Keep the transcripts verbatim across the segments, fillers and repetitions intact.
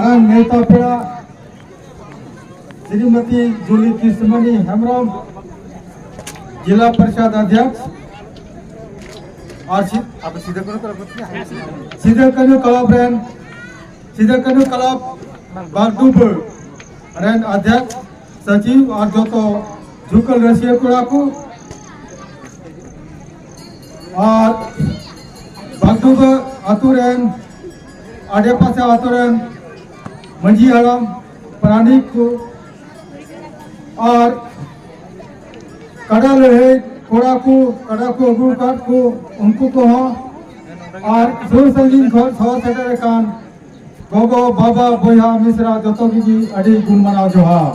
ᱟᱨ ᱱᱮᱣᱛᱟ ᱯᱮᱲᱟ ᱥᱨᱤᱢᱚᱛᱤ ᱡᱩᱞᱤ ᱠᱤᱥᱢᱟᱱᱤ ᱦᱮᱢᱵᱨᱚᱢ, ᱡᱮᱞᱟ ᱯᱚᱨᱤᱥᱚᱫ ᱚᱫᱷᱭᱚᱠᱥ, ᱟᱨ ᱥᱤ-, ᱟᱯᱮ ᱥᱤᱫᱩ ᱠᱟᱹᱱᱦᱩ ᱠᱞᱟᱵᱽ ᱠᱚ ᱛᱤᱱᱟᱹᱜ? ᱥᱤᱫᱩ ᱠᱟᱹᱱᱦᱩ ᱠᱞᱟᱵᱽ ᱨᱮᱱ, ᱥᱤᱫᱩ ᱠᱟᱹᱱᱦᱩ ᱠᱞᱟᱵᱽ ᱵᱟᱜᱰᱩᱵᱟᱹ ᱨᱮᱱ ᱚᱫᱷᱭᱚᱠᱥ, ᱥᱚᱪᱤᱵᱽ ᱟᱨ ᱡᱚᱛᱚ ᱡᱩᱠᱟᱹᱞ ᱨᱟᱹᱥᱤᱭᱟᱹ ᱠᱚᱲᱟ ᱠᱚ, ᱟᱨ ᱵᱟᱜᱰᱩᱵᱟᱹ ᱟᱛᱳ ᱨᱮᱱ, ᱟᱰᱮᱯᱟᱥᱮ ᱟᱛᱳ ᱨᱮᱱ ᱢᱟᱹᱡᱷᱤ ᱦᱟᱲᱟᱢ, ᱯᱟᱨᱟᱱᱤᱠ ᱠᱚ, ᱟᱨ ᱠᱟᱰᱟ ᱞᱟᱹᱲᱦᱟᱹᱭ ᱠᱚᱲᱟ ᱠᱚ, ᱠᱟᱰᱟ ᱠᱚ ᱟᱹᱜᱩ ᱟᱠᱟᱫ ᱠᱚ, ᱩᱱᱠᱩ ᱠᱚᱦᱚᱸ, ᱟᱨ ᱥᱩᱨ ᱥᱟᱺᱜᱤᱧ ᱠᱷᱚᱱ ᱥᱚᱦᱚᱨ ᱥᱮᱴᱮᱨ ᱟᱠᱟᱱ ᱜᱚᱜᱚ, ᱵᱟᱵᱟ, ᱵᱚᱭᱦᱟ, ᱢᱤᱥᱨᱟ ᱡᱚᱛᱚ ᱜᱮ ᱟᱹᱰᱤ ᱜᱩᱱ ᱢᱟᱱᱟᱣ ᱡᱚᱦᱟᱨ᱾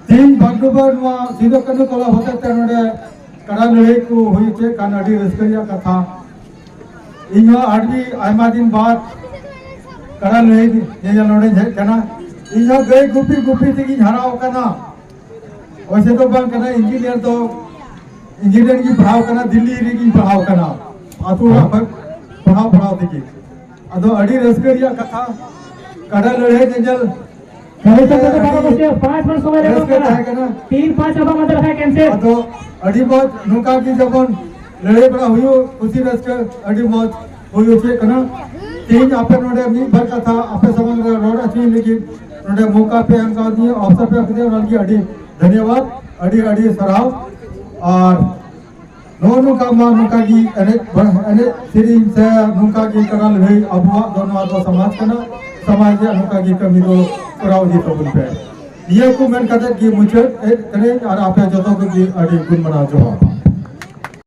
ᱛᱮᱦᱮᱧ ᱵᱟᱜᱰᱩᱵᱟᱹ ᱱᱚᱣᱟ ᱥᱤᱫᱩ ᱠᱟᱹᱱᱦᱩ ᱠᱞᱟᱵᱽ ᱦᱚᱛᱮᱛᱮ ᱱᱚᱰᱮ ᱠᱟᱰᱟ ᱞᱟᱹᱲᱦᱟᱹᱭ ᱠᱚ ᱦᱩᱭ ᱦᱚᱪᱚᱭᱮᱫ ᱠᱟᱱ, ᱟᱹᱰᱤ ᱨᱟᱹᱥᱠᱟᱹ ᱨᱮᱭᱟᱜ ᱠᱟᱛᱷᱟ᱾ ᱤᱧ ᱦᱚᱸ ᱟᱹᱰᱤ ᱟᱭᱢᱟ ᱫᱤᱱ ᱵᱟᱫ ᱠᱟᱰᱟ ᱞᱟᱹᱲᱦᱟᱹᱭ ᱧᱮᱧᱮᱞ ᱱᱚᱰᱮᱧ ᱦᱮᱡ ᱟᱠᱟᱱᱟ᱾ ᱤᱧ ᱦᱚᱸ ᱜᱟᱹᱭ ᱜᱩᱯᱤ ᱜᱩᱯᱤ ᱛᱮᱜᱤᱧ ᱦᱟᱨᱟ ᱟᱠᱟᱱᱟ᱾ ᱚᱭᱥᱮ ᱫᱚ ᱵᱟᱝ ᱠᱟᱱᱟ, ᱤᱧᱡᱤᱱᱤᱭᱟᱨ ᱫᱚ, ᱤᱧᱡᱤᱱᱤᱭᱟᱨ ᱜᱤᱧ ᱯᱟᱲᱦᱟᱣ ᱠᱟᱱᱟ, ᱫᱤᱞᱞᱤ ᱨᱮᱜᱤᱧ ᱯᱟᱲᱦᱟᱣ ᱠᱟᱱᱟ, ᱟᱹᱛᱩ ᱚᱲᱟᱜ ᱠᱷᱚᱱ ᱯᱟᱲᱦᱟᱣ ᱯᱟᱲᱦᱟᱣ ᱛᱮᱜᱮ᱾ ᱟᱫᱚ ᱟᱹᱰᱤ ᱨᱟᱹᱥᱠᱟᱹ ᱨᱮᱭᱟᱜ ᱠᱟᱛᱷᱟ, ᱠᱟᱰᱟ ᱞᱟᱹᱲᱦᱟᱹᱭ ᱧᱮᱧᱮᱞ ᱠᱟᱹᱢᱤ ᱠᱟᱛᱮ ᱫᱚ ᱵᱟᱠᱚ ᱠᱩᱥᱤᱭᱟᱜᱼᱟ, ᱯᱟᱸᱪ ᱢᱤᱱᱤᱴ ᱥᱚᱢᱚᱭ ᱨᱮ ᱨᱟᱹᱥᱠᱟᱹ ᱠᱟᱱᱟ᱾ ᱛᱟᱦᱮᱸ ᱠᱟᱱᱟ᱾ ᱛᱤᱱ ᱯᱟᱸᱪ ᱟᱵᱚ ᱢᱚᱫᱽᱫᱷᱮ ᱨᱮ ᱠᱷᱟᱱ ᱠᱮᱱᱥᱮᱞ᱾ ᱟᱫᱚ ᱟᱹᱰᱤ ᱢᱚᱡᱽ ᱱᱚᱝᱠᱟ ᱜᱮ ᱡᱮᱢᱚᱱ ᱞᱟᱹᱲᱦᱟᱹᱭ ᱵᱟᱲᱟ ᱦᱩᱭᱩᱜ, ᱠᱩᱥᱤ ᱨᱟᱹᱥᱠᱟᱹ ᱟᱹᱰᱤ ᱢᱚᱡᱽ ᱦᱩᱭ ᱦᱚᱪᱚᱭᱮᱫ ᱠᱟᱱᱟ᱾ ᱛᱮᱦᱮᱧ ᱟᱯᱮ ᱱᱚᱰᱮ ᱢᱤᱫ ᱵᱟᱨ ᱠᱟᱛᱷᱟ ᱟᱯᱮ ᱥᱟᱢᱟᱝ ᱨᱮ ᱨᱚᱲ ᱦᱚᱪᱚᱭ ᱞᱟᱹᱜᱤᱫ ᱱᱚᱰᱮ ᱢᱚᱠᱟ ᱯᱮ ᱮᱢ ᱠᱟᱣᱫᱤᱧᱟ, ᱚᱯᱥᱚᱨ ᱯᱮ ᱮᱢ ᱠᱟᱫᱤᱧᱟ, ᱚᱱᱟ ᱞᱟᱹᱜᱤᱫ ᱟᱹᱰᱤ ᱫᱷᱚᱱᱭᱚᱵᱟᱫ, ᱟᱹᱰᱤ ᱟᱹᱰᱤ ᱥᱟᱨᱦᱟᱣ᱾ ᱟᱨ ᱱᱚᱜᱼᱚ ᱱᱚᱝᱠᱟ ᱢᱟ ᱱᱚᱝᱠᱟ ᱜᱮ ᱮᱱᱮᱡ ᱵᱟ-, ᱮᱱᱮᱡ ᱥᱮᱨᱮᱧ ᱥᱮ ᱱᱚᱝᱠᱟ ᱜᱮ ᱠᱟᱰᱟ ᱞᱟᱹᱲᱦᱟᱹᱭ, ᱟᱵᱚᱣᱟᱜ ᱫᱚ ᱱᱚᱣᱟ ᱫᱚ ᱥᱚᱢᱟᱡᱽ ᱠᱟᱱᱟ, ᱥᱚᱢᱟᱡᱽ ᱨᱮᱭᱟᱜ ᱱᱚᱝᱠᱟ ᱜᱮ ᱠᱟᱹᱢᱤ ᱫᱚ ᱠᱚᱨᱟᱣ ᱤᱫᱤ ᱛᱟᱵᱚᱱ ᱯᱮ᱾ ᱱᱤᱭᱟᱹ ᱠᱚ ᱢᱮᱱ ᱠᱟᱛᱮ ᱜᱮ ᱢᱩᱪᱟᱹᱫ ᱮᱫ ᱠᱟᱹᱱᱟᱹᱧ ᱟᱨ ᱟᱯᱮ ᱡᱚᱛᱚ ᱠᱚᱜᱮ ᱟᱹᱰᱤ ᱜᱩᱱ ᱢᱟᱱᱟᱣ ᱡᱚᱦᱟᱨ᱾